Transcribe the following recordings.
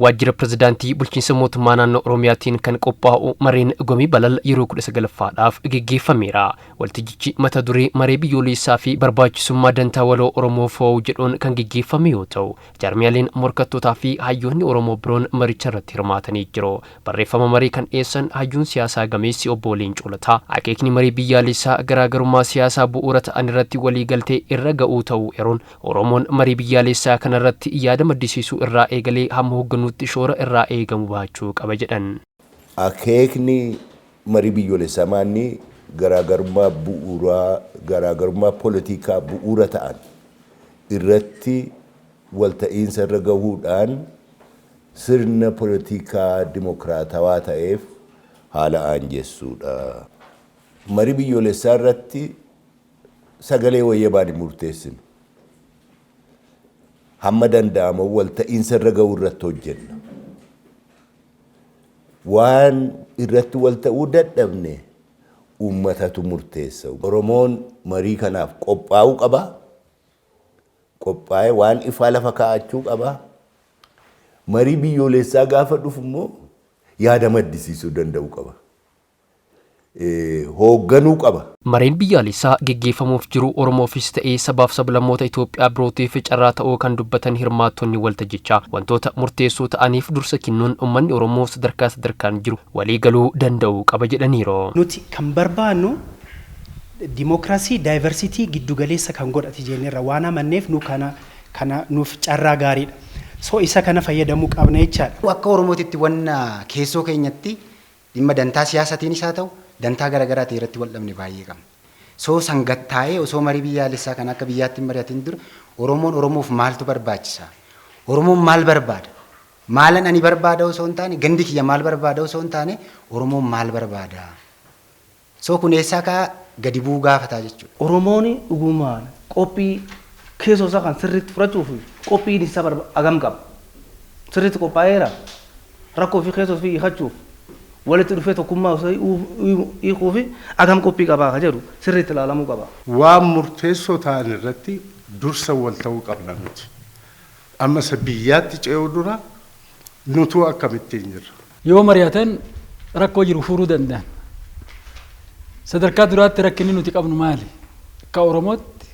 Waajjira Pirezidaantii Bulchiinsa Mootummaa Naannoo Oromiyaatiin kan qophaa'u mareen Gumii Balal yeroo 19ffaadhaaf geggeeffameera. Waltajjichi mata duree maree biyyoolessaa fi barbaachisummaa dantaa waloo Oromoo fo'uu jedhuun kan geggeeffame yoo ta'u, jaarmiyaaleen morkattootaa fi hayyoonni Oromoo biroon maricha irratti hirmaatanii jiru. Barreeffama marii kan dhiyeessan hayyuun siyaasaa gameessi Obbo Leencoo Lataa, akeekni marii biyyaalessaa garaagarummaa siyaasaa bu'uura ta'an irratti waliigaltee irra ga'uu ta'uu eeruun, Oromoon marii biyyaalessaa kanarratti yaada maddisiisuu irraa eegalee hamma hoogganuutti shoora irraa eegamu bahachuu qaba jedhan. Akeekni marii biyyoolessaa maanni garaagarummaa bu'uuraa, garaagarummaa poolitikaa bu'uura ta'an irratti walta'iinsa irra gahuudhaan sirna poolitikaa dimokiraatawaa ta'eef haala aanjessuudha. Marii biyyoolessaa irratti sagalee wayyabaan hin murteessinu. Hamma danda'amu walta'iinsa irra gahuu irratti hojjenna. Waan irratti walta'uu dadhabne uummatatu murteessa. Oromoon marii kanaaf qophaa'uu qaba. Qophaa'ee waan ifaa lafa kaa'achuu qaba. Marii biyyoolessaa gaafa dhufu immoo yaada maddisiisuu danda'uu qaba. Hoogganuu qaba. Mareen biyyaalessaa geggeeffamuuf jiru Oromoofis ta'ee sabaaf sablammoota Itoophiyaa birootiif carraa ta'uu kan dubbatan hirmaattonni waltajjichaa, wantoota murteessoo ta'aniif dursa kennuun uummanni Oromoo sadarkaa sadarkaan jiru walii galuu danda'uu qaba jedhaniiru. Nuti kan barbaannu dimookiraasii diversity giddugaleessa kan godhate jenneerra waan amanneef nu kana nuuf carraa gaariidha. So isa kana fayyadamuu qabna jechaadha. Akka Oromootitti wanna keessoo keenyatti dhimma dantaa siyaasatiinis haa ta'u, dantaa garaagaraatiin irratti wal dhabne baay'ee qabna. So sangattaa'ee osoo marii biyyaalessaa kan akka biyyaatti hin mari'atin dura Oromoon Oromoof maaltu barbaachisa? Oromoon maal barbaada? Maalan ani barbaada osoo hin taane, gandi kiyya maal barbaada osoo hin taane, Oromoon maal barbaada? So kun eessaa kaa gadi bu'uu gaafataa jechuudha. Oromoon dhugumaan qophii keessoo isaa kan sirriitti fudhachuuf qophiin isaa hagam qaba? Sirriitti qophaa'eera? Rakkoo fi keessoo fi hiikachuuf, walitti dhufee tokkummaa osoo hiikuu fi hagam qophii qabaa ka jedhu sirriitti ilaalamuu qaba. Waan murteessoo ta'an irratti dursa wal ta'uu qabna nuti. Amma isa biyyaatti ce'uu dura nutuu akkamittiin jirra? Yoo mari'atan rakkoo jiru furuu danda'an. Sadarkaa duraatti rakkinni nuti qabnu maali? Akka Oromootti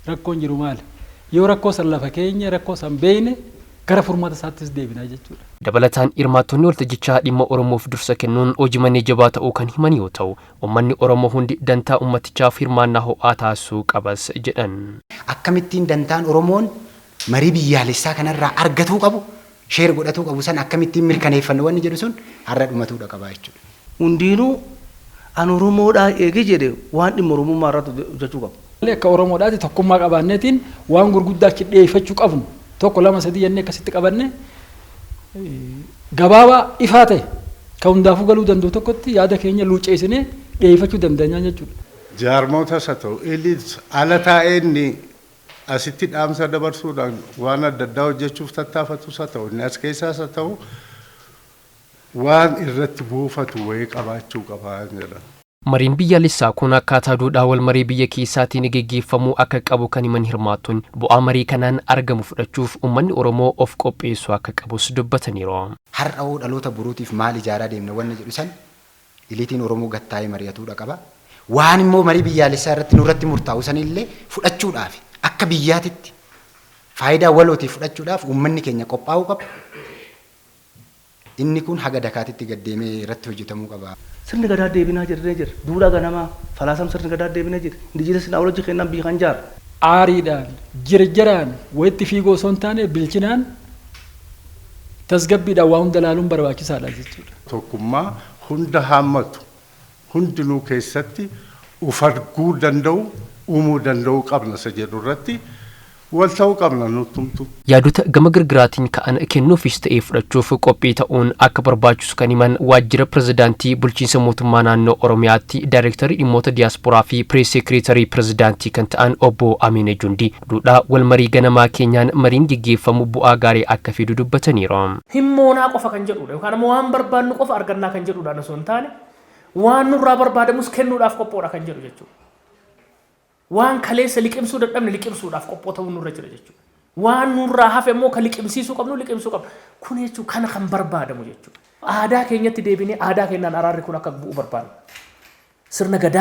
rakkoon jiru maali? Yoo rakkoo san lafa keenya, rakkoo san beekne, gara furmaata isaattis deebinaa jechuudha. Dabalataan hirmaattonni waltajjichaa dhimma Oromoof dursa kennuun hojii manee jabaa ta'uu kan himan yoo ta'u, uummanni Oromoo hundi dantaa uummatichaaf hirmaannaa ho'aa taasisuu qabas jedhan. Akkamittiin dantaan Oromoon marii biyyaalessaa kanarraa argatuu qabu, share godhatuu qabu san akkamittiin mirkaneeffannu wanni jedhu sun har'a dhumatuudha qabaa jechuudha. Hundiinuu an Oromoodhaa eegi jedhe waan dhimma Oromummaa irratti hojjechuu qaba. Akka Oromoodhaatti tokkummaa qabaanneetiin waan gurguddaa achi dhiyeeffachuu qabnu tokko, lama, sadii jennee akkasitti qabanne, gabaabaa ifaa ta'e kan hundaafuu galuu danda'u tokkotti yaada keenya luucceessinee dhiyeeffachuu dandeenya jechuudha. Jaarmotas haa ta'u, elites ala taa'ee inni asitti dhaamsa dabarsuudhaan waan adda addaa hojjechuuf tattaafatus haa ta'u, inni as keessaas haa ta'u, waan irratti buufatu wayii qabaachuu qabaa jedhan. Mariin biyyaalessaa kun akkaataa duudhaa wal marii biyya keessaatiin geggeeffamuu akka qabu kan himan hirmaattonni, bu'aa marii kanaan argamu fudhachuuf uummanni Oromoo of qopheessuu akka qabus dubbataniiru. Har'a hoo dhaloota boruutiif maal ijaaraa deemna wanna jedhu san eliitiin Oromoo gattaa'ee mari'atuudha qaba. Waan immoo marii biyyaalessaa irratti nurratti murtaa'u sanillee fudhachuudhaaf, akka biyyaatitti faayidaa walootiif fudhachuudhaaf uummanni keenya qophaa'uu qaba. Inni kun haga dakaatitti gad deemee irratti hojjetamuu qaba. Sirni gadaa deebinaa jirree jira. Duudhaa ganamaa falaasam sirni gadaa deebinee jira. Indigenous knowledge kennaan biyya kan jaara. Aariidhaan, jirjaraan walitti fiiguu osoo hin taane, bilchinaan, tasgabbiidhaan waa hunda ilaaluun barbaachisaadha jechuudha. Tokkummaa hunda haammatu, hundinuu keessatti uf arguu danda'u uumuu danda'uu qabna isa jedhu irratti wal ta'uu qabna nutumtu. Yaadota gama gargaraatiin ka'an kennuufis ta'ee fudhachuuf qophii ta'uun akka barbaachisu kan himan Waajjira Pirezidaantii Bulchiinsa Mootummaa Naannoo Oromiyaatti Daayirektarii Dhimmoota Diyaasporaa fi Press Secretary Pirezidaantii kan ta'an Obbo Amiine Jundi, duudhaa wal marii ganamaa keenyaan mariin geggeeffamu bu'aa gaarii akka fidu dubbataniiru. Himmoonaa qofa kan jedhudha yookaan ammoo waan barbaannu qofa argannaa kan jedhudhaan osoo hin taane, waan nurraa barbaadamus kennuudhaaf qophoodha kan jedhu jechuudha. Waan kaleessa liqimsuu dadhabne liqimsuudhaaf qophoo ta'uun nurra jira jechuudha. Waan nurraa hafe immoo kan liqimsiisuu qabnu liqimsuu qabna. Kun jechuun kana kan barbaadamu jechuudha. Aadaa keenyatti deebinee aadaa keenyaan araarri kun akka bu'u barbaadna. Sirna gadaatiin